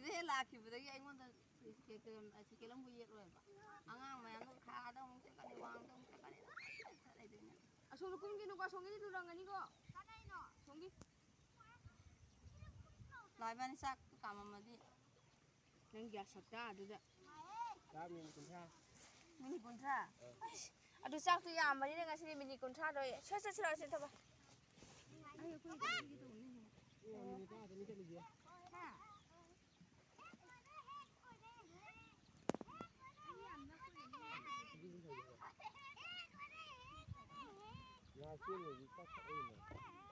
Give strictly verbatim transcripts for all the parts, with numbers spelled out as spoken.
ꯍꯦꯛ ꯂꯥꯛꯈꯤꯕꯗꯒꯤ ꯑꯩꯉꯣꯟꯗ ꯁꯥꯏꯀꯜ ꯑꯃꯕꯨ ꯌꯦꯠꯂꯣꯏꯕ꯫ ꯑꯉꯥꯡ ꯃꯌꯥꯝꯗꯣ ꯈꯥꯗ ꯑꯃꯨꯛ ꯆꯠꯀꯅꯤ, ꯋꯥꯡꯗ ꯑꯃꯨꯛ ꯆꯠꯀꯅꯤ, ꯂꯣꯏ ꯆꯠꯂꯤꯗꯨꯅꯦ꯫ ꯑꯁꯣꯝꯗ ꯀꯨꯝꯒꯤꯅꯨꯀꯣ, ꯑꯁꯣꯝꯒꯤꯗꯤ ꯂꯨꯔꯝꯒꯅꯤꯀꯣ꯫ ꯑꯁꯣꯝꯒꯤ꯫ ꯂꯥꯛ ꯏꯕꯥꯅꯤ ꯆꯥꯛ ꯀꯥꯝꯃꯝꯃꯗꯤ꯫ ꯅꯪ ꯒ꯭ꯌꯥꯁ ꯁꯛꯇꯥꯗꯨꯗ꯫ ꯆꯥ ꯃꯤꯅꯤꯠ ꯀꯨꯟꯊ꯭ꯔꯥ꯫ ꯃꯤꯅꯤꯠ ꯀꯨꯟꯊ꯭ꯔꯥ? ꯑꯥ꯫ ꯑꯁ, ꯑꯗꯨ ꯆꯥꯛꯇꯣ ꯌꯥꯝꯕꯅꯤꯅ ꯉꯁꯤꯗꯤ ꯃꯤꯅꯤꯠ ꯀꯨꯟꯊ꯭ꯔꯥꯗꯣ ꯁꯠ ꯁꯠ ꯁꯠ ꯁꯠ ꯊꯕꯛ꯫ ꯑꯩ ꯑꯩꯈꯣꯏ ꯆꯠꯂꯒꯦ ꯇꯧꯕꯅꯦ꯫ ꯑꯣ, ꯃꯤꯅꯤꯠ ꯇꯔꯥꯗꯅꯤ ꯆꯠꯂꯤꯁꯦ꯫ ꯍꯥ?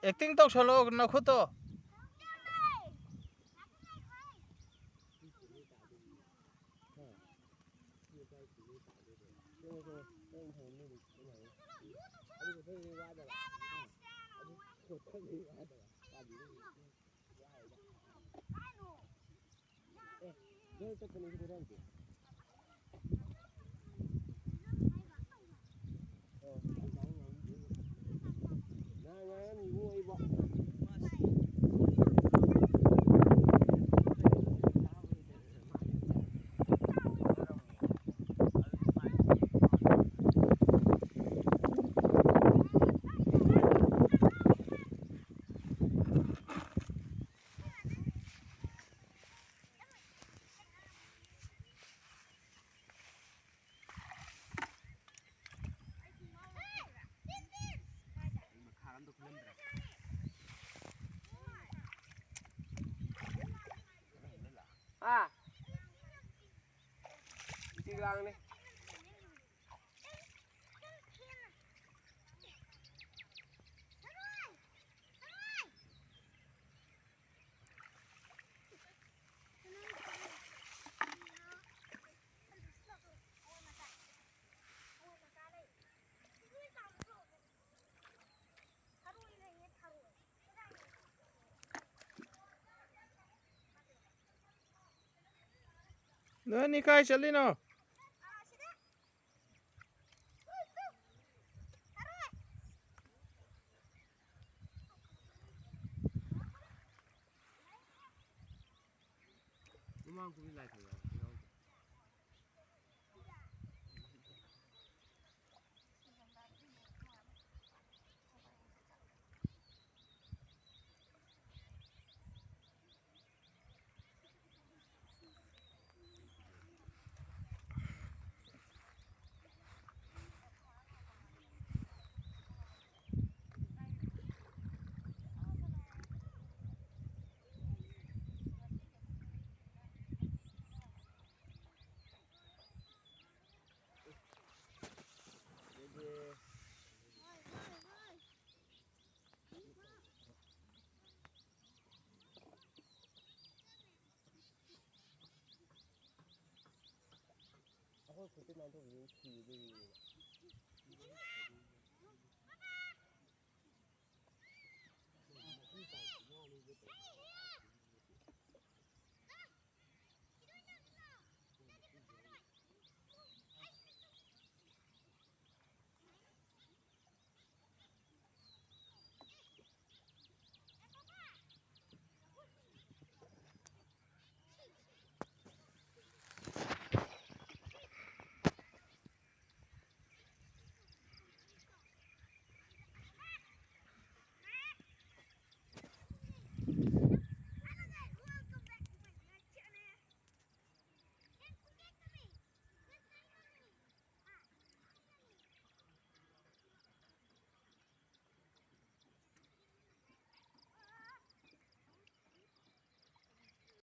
ꯑꯦꯛꯇꯤꯡ ꯇꯧꯁꯜꯂꯣ ꯅꯈꯨꯠꯇꯣ꯫ ꯑꯥ꯫ ꯏꯆꯦ ꯂꯥꯡꯅꯦ꯫ ꯅꯣꯏ ꯑꯅꯤ ꯀꯥꯏ ꯆꯠꯂꯤꯅꯣ? ꯃꯃꯥꯡ ꯀꯨꯝꯗꯤ ꯂꯥꯏ ꯈꯨꯔꯨꯝꯕ ꯌꯥꯎꯗꯦ꯫ ꯑꯩꯈꯣꯏ ꯈꯨꯠꯇ ꯅꯥꯟꯊꯣꯛꯈꯤꯕ ꯁꯤꯗꯣꯏꯅꯦꯕ꯫